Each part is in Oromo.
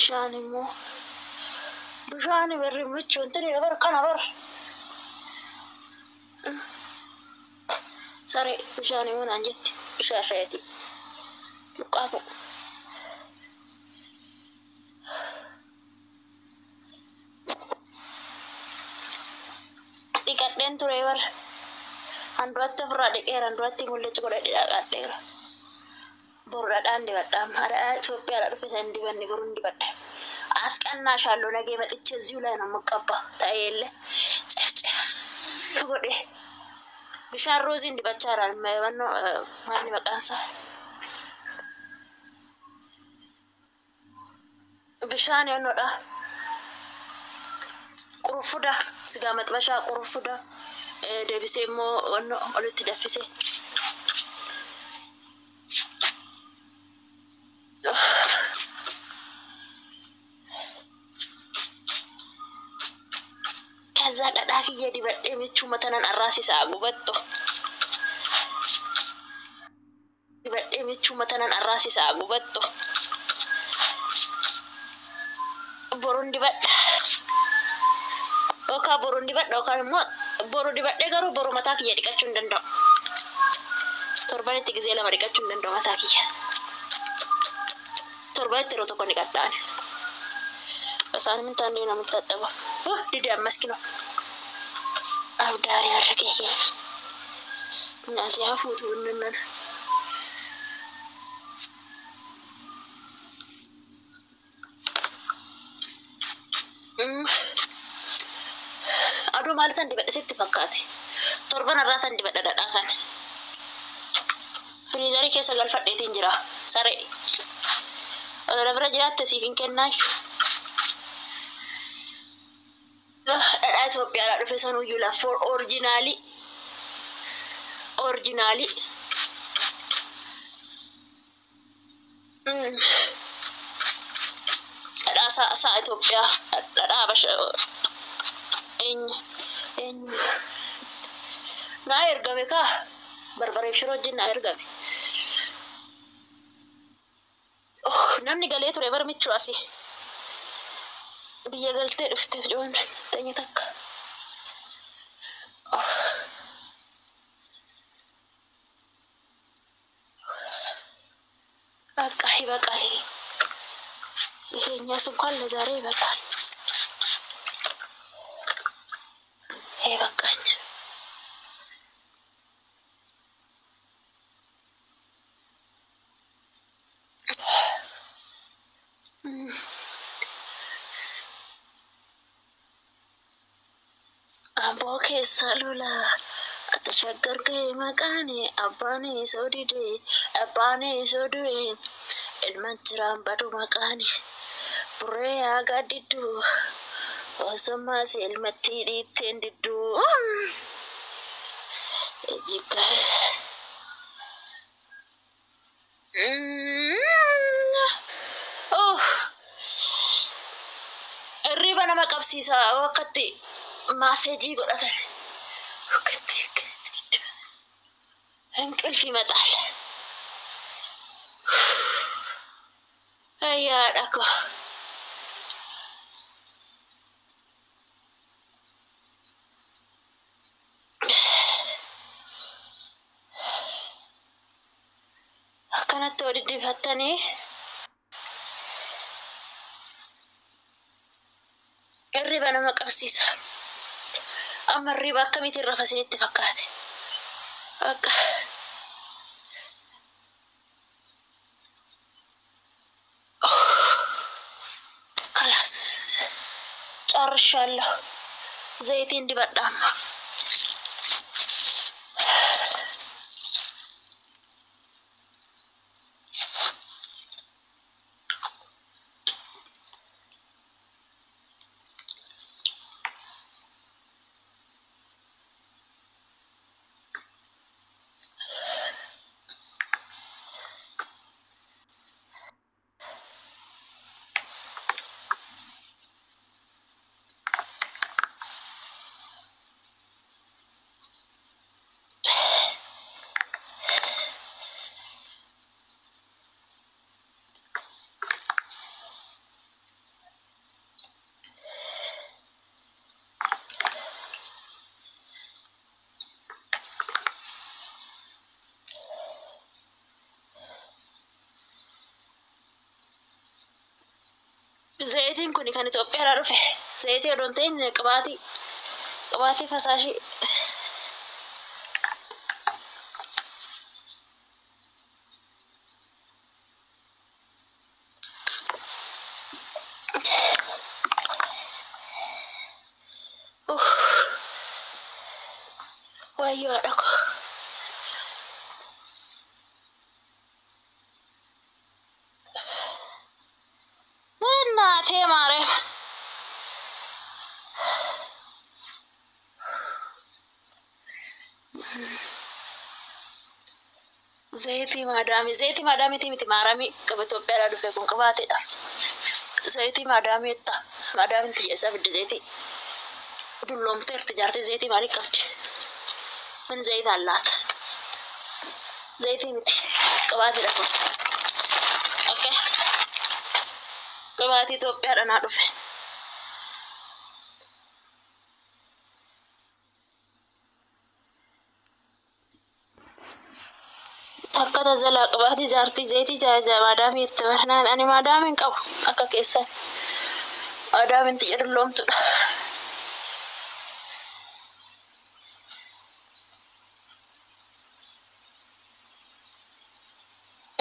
Bishaan immoo bishaan barri michuun tini bar kana bar saree bishaan immoo naan jetti bishaan reeti luqqaafu. Dhiqadheen ture bar handuratti ofirraa dhiqeera, handuratti mul'ichi godhadhe dhiqadheera. Boru dhadhaan dibadha amma dhadhaa Itoophiyaadhaa dhufe san dibanne boruun dibadha. አስቀናሻለሁ። ነገ መጥቼ እዚሁ ላይ ነው የምቀባው። ታይ የለ ጨፍጨፍ godhe bishaan rooziin dibachaa jira. Maanni maqaan isaa bishaan yannoodha. Quruffuda sigaa maxbashaa quruffuda deebisee immoo wanno olitti danfisee. ከዛ dhadhaa kiyya dibadhee michuu matanan arraasisaa gubatto. Dibadhee michuu matanan arraasisaa gubatto. Boruun dibadha. Yookaan boruun dibadha yookaan immoo boru dibadhee garuu boru mataa kiyya dhiqachuu hin danda'u. Torbanitti gizee lama dhiqachuu hin danda'u mataa kiyya. Torbanitti yeroo tokko dhiqadhaan. Isaan min taanee namatti tattaba. Dide ammas kinoo. Abdaarii warra keekee. Naasii hafuutu hundannan. Aduu maal san dibadhe sitti fakkaate? Torban irraa san dibadha dhadhaa san. Firiizarii keessa galfadheetiin jira. Saree. Olola bira jiraatte siif hin kennaayu. Dhadhaa Itoophiyaadhaa dhufe sanuyyuu lafoor originaalii. Originaalii. Dhadhaa sa'a Itoophiyaa dhadhaa Habasha eenyu eenyu naa ergame kaa barbareef shiroo wajjin naa ergame. Namni galee ture bar michuu asii. Biyya galtee dhufte joon teenya takka. በቃ ይበቃል። ይሄኛስ እንኳን ለዛሬ ይበቃል። ይሄ በቃኝ። Amboo keessa lola ati shaggar ga'e maqaan abbaan isoo dide abbaan isoo du'e ilman jiraan badu maqaan burree haa gaaddiddu osommaas ilmatti dhiitteen diddu. Ejjigga. Hirriba nama qabsiisa wakkatti maaseejii godhatan. Wakkatti akkatti እንቅልፍ ይመጣል። አያዳኮ akkanatti wal diddiifattanii hirriba nama qabsiisa. Amma hirriba akkamiitiin rafa isinitti fakkaate? Akka ከላስ ጨርሻለሁ። ዘይቴን dibadha amma. Zayitiin kun kan Itoophiyaadhaa dhufe. Zayitii odoo hin ta'in qibaatii. Qibaatii fasaashii. Wayyoo haadha koo. Naafee maaree. Zayitii maadaamii zayitii maadaamiitii miti maaramii qaba Itoophiyaadhaa dhufe kun qibaateedha. Zayitii maadaamii jetta maadaamiin tiyya isaa fidde zayitii dulloomteerti jaartii zayitii maalii qabdi? Min zayit allaat. Zayitii miti qibaateedha kun. Okay. Qibaatii Itoophiyaadhaa naa dhufe. Takka tajalaa qibaatii jaartii zayitii maadaamii itti barnaan ani maadaamiin qabu akka keessan. Maadaamiin tiyya dulloomtudha.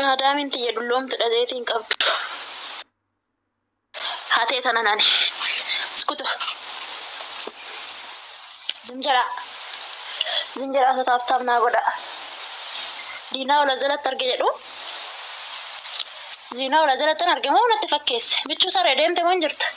Maadaamiin tiyya dulloomtudha zayitiin qabdu. Hatee tana nani. Iskutu. Zim jedhaa. Zim jedhaa osoo taaf naa godha. Diinaa ola jalatti arge jedhu. Ziinaa ola jalatti arge moo natti fakkeesse? Bichuu saree deemte moo hin jirta?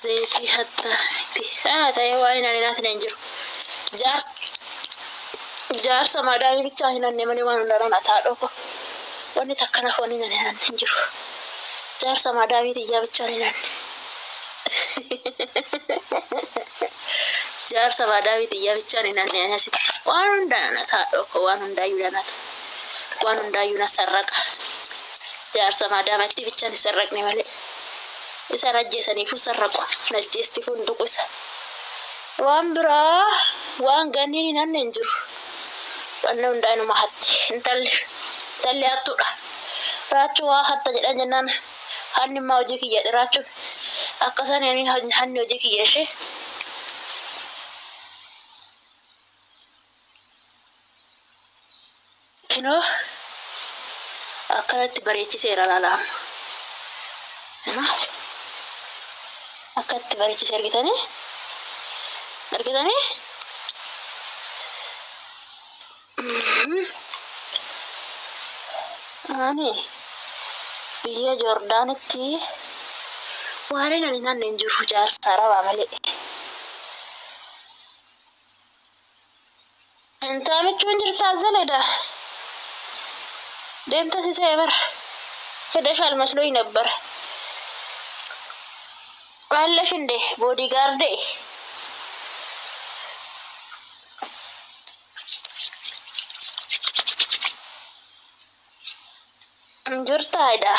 Zayitii hattaati. Haa ta'ee waan hin ani hin jiru. Jaarsa maadaamii bichaa hin hanne malee waan hundaa na taadhoo ko. Wanni takka naaf wanni hin hanne hin jiru. Jaarsa maadaamii xiyyaa bichaa hin hanne. Jaarsa maadaamii xiyyaa bichaa hin hanne ani asitti. Waan hundaa na taadhoo ko waan hundaayyuu na ta. Waan hundaayyuu na sarraqa. Jaarsa maadaamatti bichaan hin sarraqne malee. Isaan ajjeesaniifuu sarraqu. Najjeesti funduqu isa. Waan biraa waan ganniin hin hanne hin jiru. Wanni hundaa inuma hatti. Intalli hattuudha. Raachuu waa hatta jedhan jennaan hanni immaa hojii kiyya raachuun akkasan hanni hojii kiyya ishee. Kinoo akkanatti bareechiseera laalaama. Akkatti bareechise argitanii? Argitanii? Ani biyya Joordaanitti waan ani hin hanne hin jiru jaarsa arabaa malee. Intaa michuun jirtaa zaledha. Deemta sisee bar. ሄደሻል መስሎኝ ነበር። አለሽ እንዴ ቦዲጋርዴ? Jirtaadha.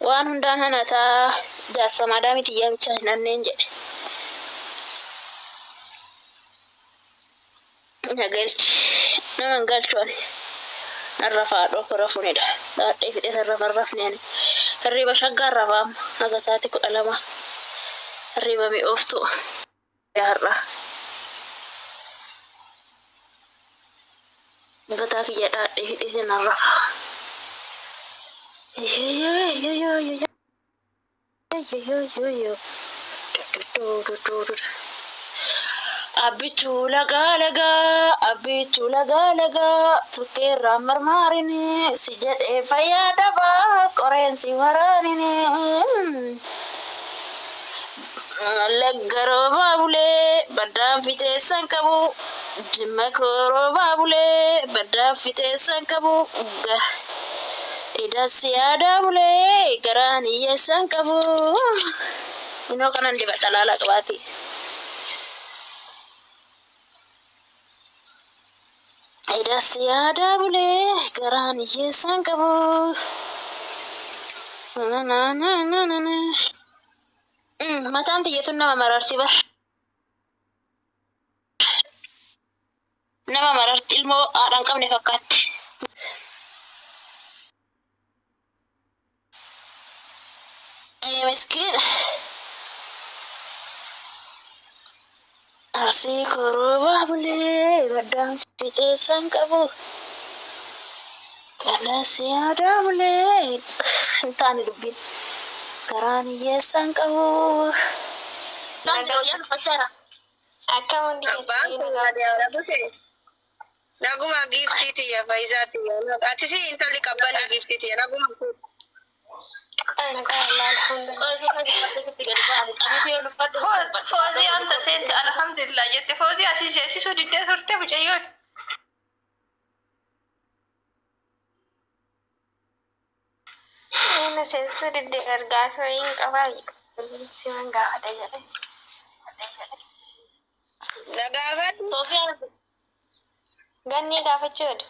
Waan hundaan hanataa jaarsa maadaamii xiyyaa bichaa hin hanneen jedhe. Na galchi. Nama hin galchu ani. Narra faadhoo rafuunidha. Dhaadhee fidhee sarara rafne ani. Hirriba shaggaa rafaa amma haga sa'aatii 12. Hirriba mi'ooftu. Har'a. Gataa kiyya dhaadhee fidhee nan rafa. Abbichuu lagaa lagaa abbichuu lagaa lagaa tukkeerraa marmaarini si jedhee fayyaa dhabaa qoreensi waraanini. Lagga roobaa bulee baddaan fixeessan qabu jimma koo roobaa bulee baddaan fixeessan qabu idas yaadaa bulee garaan hiyyeessan qabu. Inoo kanan dibadha laala qabaati. Das yaadaa bulee garaan hiyyeessaan qabu. Na na na na na na. Mataan xiyyeetuun nama mararti bar. Nama mararti, ilmoo haadha hin qabne fakkaatti. Miskiin. Arsii korobaa bulee baddaan fixeessaan qabu. Kanas yaadaa bulee hin taane dubbiin. Garaan hiyyeessaan qabu. Wayyaan uffachaara. Akka hundi Abbaan keessanii kun nagaa. Madiyaara dhufe. Naguma giiftii tiyya, Faayisaa tiyya. Ati si intalli qabbanne giiftii tiyya. Naguma. Nagaa Allah, alhamdulillah. Foozii anta seente, alhamdulillah jette. Foozii asii seensisuu diddee turte mucayyoon. Inni seensuu didde gargaarsa hin qabaa. Siman gaafadha jedhe. Na gaafadhu. Soofiyaan. Ganni gaafachuu jedhu.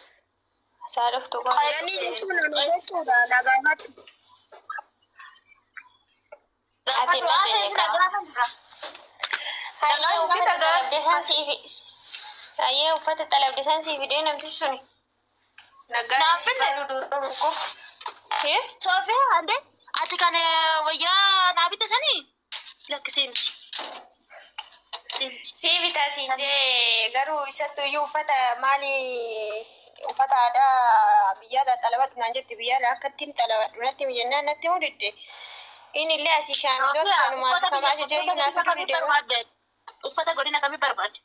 Isaa dhuftu qofa. Ganni jechuun ana jechuudha. Na gaafadhu. Ati dhageenye qaba. Hayyee, uffata xalabde san siif, hayyee, uffata xalabde san siif fidee namtichi suni. Naaf Si finne. faluu duudhamu qofa. Soofiyaa, ande ati kan wayyaa naa bitte sanii lakkisee miti. Miti. Sii bitaa siin jee, garuu isattu iyyuu uffata maali, uffata aadaa biyyaarraa xalabadhu naan jetti, biyyaarraa akka ittiin xalabadhu natti himi jennaan natti himuu didde. Inni illee asii shaamizoota Soofiyaa, sanumaan uffata kamaa biyya ajajeeyyuu uffata naaf godina fiduu kamii dide. barbaadde? Uffata godina kamii barbaadde?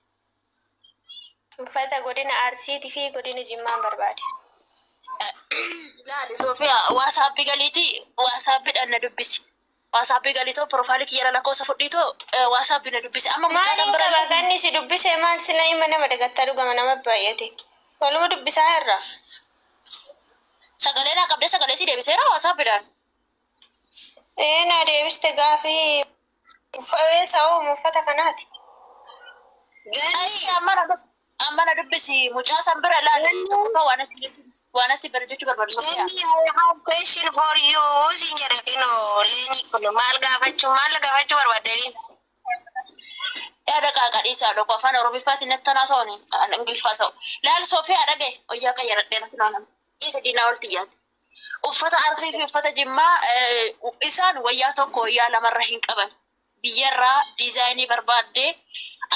Uffata godina Arsiitii fi godina Jimmaan barbaade. Laali Soofiyaa, WhatsAppii galiitii WhatsAppiidhaan na dubbisi. WhatsAppii galiitoo profaayilii kiyyara lakkoofsa fudhiitoo WhatsAppii na dubbisi. Amma mucaa san Maaliin bira qaba ganni si dubbise? Maal sila hima, nama dagattaa dhugama nama baay'ate. Waluma dubbisaa irra. Sagalee naa qabdee sagalee si deebiseera WhatsAppiidhaan. Ee, naa deebiste gaafii uffata oomu uffata kanaati. Ganni. Amma na dubbisi mucaa san bira laali, tokkoffaa waan asii bira jechuu barbaadu Soofiyaa. Ganni, I have question for you. Siin jedhe kinoo leeni kun maal gaafachuu barbaadde? Yaada qaaqa dhiisaa dhokko afaan Oromiffaatiin natti tanaa sa'oon Ingiliffaa sa'o. Laal Soofiyaa, dhagaye wayyaa qayyaradhee natti naanama. Dhiisa diinaa walitti iyyaate. Uffata Arsii fi uffata Jimmaa isaan wayyaa tokko wayyaa lamarra hin qaban. Biyyarraa diizaayinii barbaaddee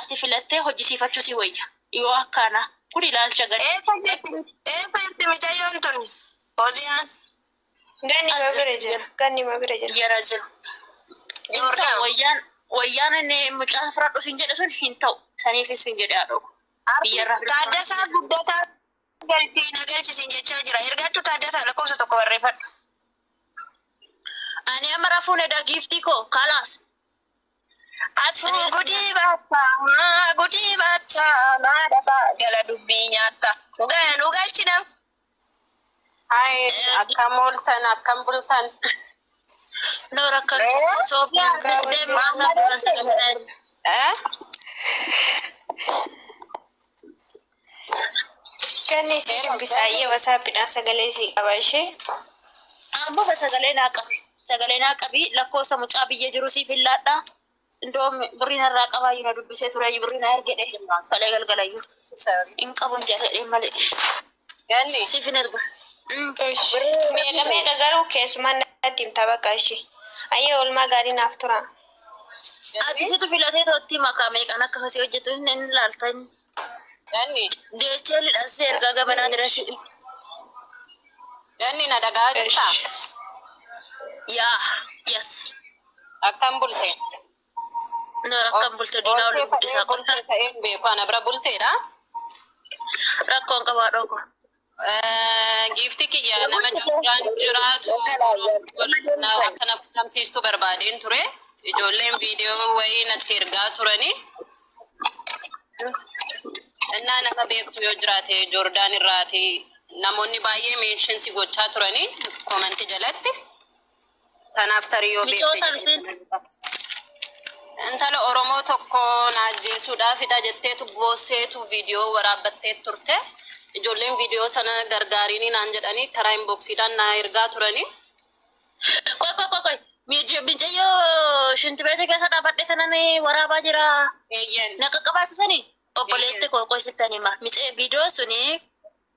ati filattee hojjisiifachuu si wayya. Yoo akkana kun ilaalcha gadi. Eessa jirti? Eessa jirti mucayyoon tun? Fooziyaan. Ganni ma As bira jirti. jira. Ganni ma bira jira. Jira jiru. Hin ta'u. Joordaan. Wayyaan inni mucaa fudhadhu sin jedhe sun hin ta'u. Saniifis sin jedhe haadha. Biyyarraa filachuu. Taaddasaa Guddataa galchii na galchisiin jechaa jira. Ergadhu Taaddasaa, lakkoofsa tokko barreeffadhu. Ani amma rafuun edaa giiftii koo kalaas. Atu gudii baattaa, gudii baattaa, maadha gala dubbii nyaatta. Dhugaa nu galchi nam. Hai, akkam ooltan, akkam bultan? Noora akkam Soofiyaan deemi WhatsApp irra sagalee. Eh? Ganni si dubbisa, hayyee, WhatsAppiidhaan sagalee si qaba ishee. Amma sagalee naa qabi. Sagalee naa qabi, lakkoofsa mucaa biyya jiru siif hin laadha. Indoom birriin irraa qabaayyuu na dubbisee ture, birriin na ergedhe salee galgalayyuu. Hin qabu hin jedhee malee. Ganni, Siif hin erga. Meeqa meeqa garuu keessumaan natti himta bakka ishee. Hayyee, oolmaa gaarii naaf tura. Ati situ filatee tootti makaa meeqaan akka kasii hojjetu hin ilaalta inni. Ganni, Deechee lidhasee ergaa gabanaa jira shi. Ganni, na dhagaa jirtaa? Yaa, yes. Akkam bulte? Noora akkam bulte, diinaa waliin guddisaa Bultee qonna. ta'ee hin beeku, ana bira bulteedha. Rakkoon qabaa dhoko. Giifti kiyya, nama Joordaan jiraatu akkana qunnamsiistuu barbaadeen ture. Ijoolleen viidiyoo wayii natti ergaa turani. Innaa nama beektu yoo jiraate Joordaan irraati, namoonni baay'ee mention si gochaa turani commentii jalatti. Kanaaf tarii yoo beekte. Michoota misiin. Intala Oromoo tokko na ajjeesuudhaafidha jetteetu boosseetu viidiyoo waraabbattee turte. Ijoolleen viidiyoo sana gargaariin naan jedhanii karaa inboxiidhaan naa ergaa turanii. Qoy qoy qoy qoy. Mijayyoo shintibeeta keessa dhaabadhe sanan waraabaa jira. Eeyyan. Na qaqqabaachisanii obboleetti koo qoy sittan hima. Micee viidiyoo suni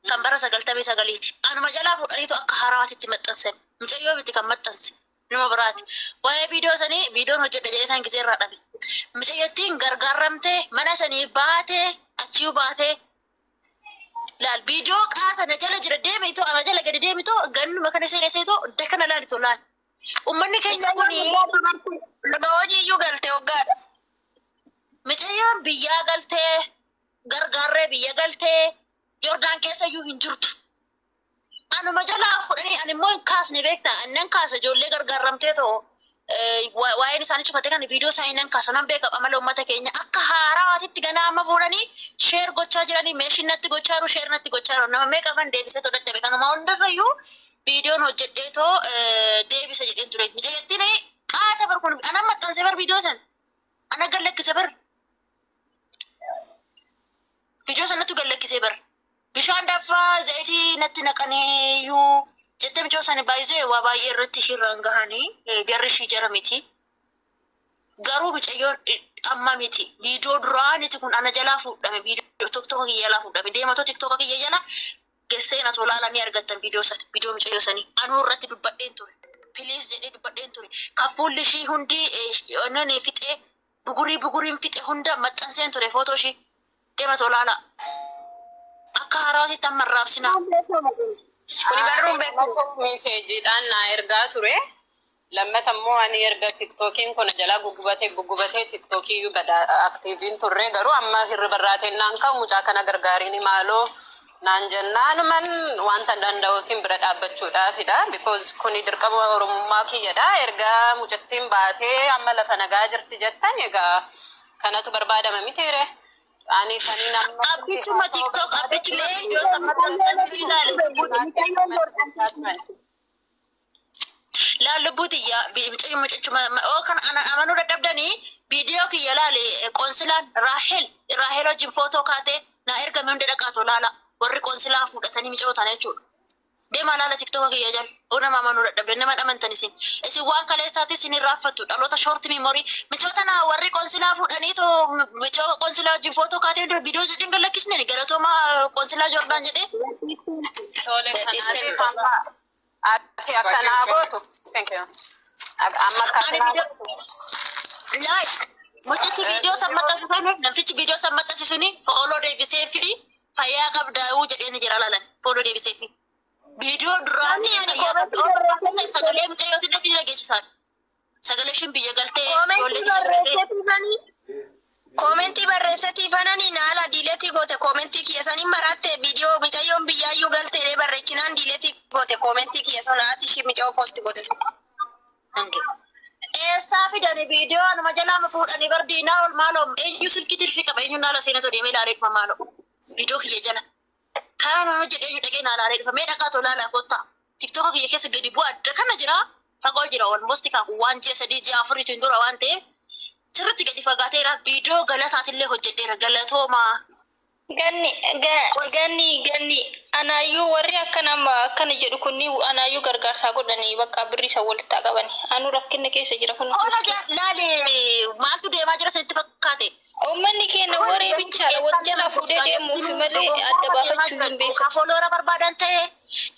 kan bara 99ti. Anuma jalaa fuudhaniitu akka haarawaatitti maxxansan. Micayyoo miti kan maxxanse. Nama biraati. Waa'ee viidiyoo sanii viidiyoon hojjedha jedhee isaan gisee irraa dhabe. Micayyottiin gargaaramtee mana sanii baatee achiyyuu baatee laal viidiyoo qaata na jala jira deemitoo ana jala gadi deemitoo gannuma kana seenee seetoo dakana laalitoo laal. Uummanni keenya kuni Erga hojii iyyuu galte waggaadha. Micayyoon biyyaa galtee gargaarree biyya galtee Jordaan keessa iyyuu hin jirtu. Anuma jalaa fudhanii ani immoo hin kaasne beektaa annan kaasa ijoollee gargaaramtee too waa'een isaanii cufate kan viidiyoo isaanii nan kaasa nan beeka amala uummata keenya akka haarawaatitti ganaa amma fuudhanii sheer gochaa jiranii meeshin natti gochaa jiru sheer natti gochaa jiru nama meeqa afan deebisee too dadhabe kanuma hundarrayyuu viidiyoon hojjedhee too deebisa jedheen ture. Micayyattiin qaata bar kun anan maxxanse bar viidiyoo san ana gallakkise bar viidiyoo sanatti gallakkise bar. Bishaan danfaa zayitii natti naqaniiyyuu jettee micoo sani baay'isee waa baay'ee irratti ishiirraan gahanii jarri ishii jara miti. Garuu micayyoon amma miti. Viidiyoo duraaniti kun ana jalaa fuudhame viidiyoo tiktoka kiyya jalaa fuudhame deematoo tiktoka kiyya jala gesseen atoo laalanii argattan viidiyoo sana viidiyoo micayyoo sanii anuu irratti dubbadheen ture. Piliis jedhee dubbadheen ture. Kan fuulli ishii hundi onneen fixee bugurii buguriin fixe hunda maxxanseen ture footoo ishii deematoo laalaa. Akka haarawaatitti amma raabsinaa. Kuni barruun beekamu. Meeseejiidhaan naa ergaa ture. Lammata immoo ani erga tiktookiin kun jalaa guggubatee tiktookii iyyuu gad aktiiviin turre garuu amma hirribarraateen naan ka'u mucaa kana gargaariin maaloo naan jennaanuman wanta danda'uutiin bira dhaabbachuudhaafidha. Because kuni dirqama oromummaa kiyyadha. Erga mucattiin baatee amma lafa nagaa jirti jettan egaa kanatu barbaadama mitiire. Ani kaniin amma Abbichuma tiktok abbichuma viidiyoo san maxxansanii ilaali. Laal lubbuu tiyya mucayyoo mucachuma oo kan ana amanuu dadhabdanii viidiyoo kiyya laale qoonsilaan Raahel Raahel wajjin footoo kaatee naa ergame hunda dhaqaatoo laala warri qoonsilaa fuudhatanii micayoo tana jechuudha. Deemaa laala tiktoka kiyya jala oo nama amanuu dadhabdan nama amantan isin isin waan kaleessaatti isin hin raaffattu dhaloota short memory micayoo tana warri qoonsilaa fuudhanii too micayoo qoonsilaa wajjin footoo kaatee hunda viidiyoo jedheen gad lakkisne galatooma qoonsilaa Jordaan jedhee. Tole kanaatiif amma ati akkanaa gootu. Thank you. Amma akkanaa gootu. Like mucichi viidiyoo san maxxansisanii namtichi viidiyoo san maxxansisuni fooloo deebisee fi fayyaa qabdaa'uu jedhee ni jira lalan fooloo deebisee fi. Viidiyoo duraanii Namni ani fayyaa koomentii qabdu sagalee mucayyootiin dafii dhageessisan. Sagalee ishiin biyya galtee ijoollee Koomentii biyya galtee. barreessetiifanii koomentii barreessetiifananii naala diiletii goote koomentii kiyya sanii maratte viidiyoo micayyoon biyyaayyuu galteedhee barreechinaan diiletii goote koomentii kiyya sun haati ishii micayyoo poosti goote sun. Eessaa fidani viidiyoo anuma jalaa fuudhanii bar diinaa ol maaloo eenyu silkii dirfii qaba eenyu naala seenatoo deemee ilaalee dhufa maaloo viidiyoo kiyya jala. Kana hojjedhe eenyu dhaqee naa ilaalee dhufa mee dhaqaa tolaa laa kottaa tiktoka kiyya keessa gadi bu'a adda kana jira fagoo jira almost kan waan ji'a 3 ji'a 4 hin dura waan ta'eef sirriitti gadi fagaateera viidiyoo galataatillee hojjedheera galatoomaa. Ganni ganni ganni anaayyuu warri akkana akkana jedhu kunni anaayyuu gargaarsaa godhanii bakka birrii isa walitti qabani. Anuu rakkinna keessa jira kun. Kola laale maaltu deemaa jira sanitti fakkaate. Uummanni keenya waree bichaadha wal jalaa fuudhee deemuufi malee adda baafachuu hin beeku. Yookaan fooloora barbaadan ta'e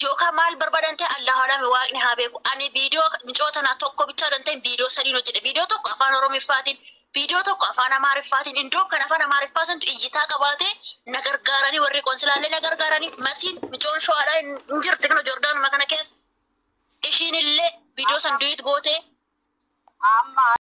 yookaan maal barbaadan ta'e Allah alame waaqni haa beeku. Ani viidiyoo micoota naa tokko bichaadhan ta'e viidiyoo sadiin hojjedhe. Viidiyoo tokko afaan Oromiffaatiin, viidiyoo tokko afaan Amaariffaatiin, iddoo kan afaan Amaariffaa santu iyyitaa qabaatee na gargaaranii warri qoonsilaallee na gargaaranii masiin micoon sho'aadhaa hin jirti kana Joordaanuma kana keessa. Ishiin illee viidiyoo san duwit gootee Amma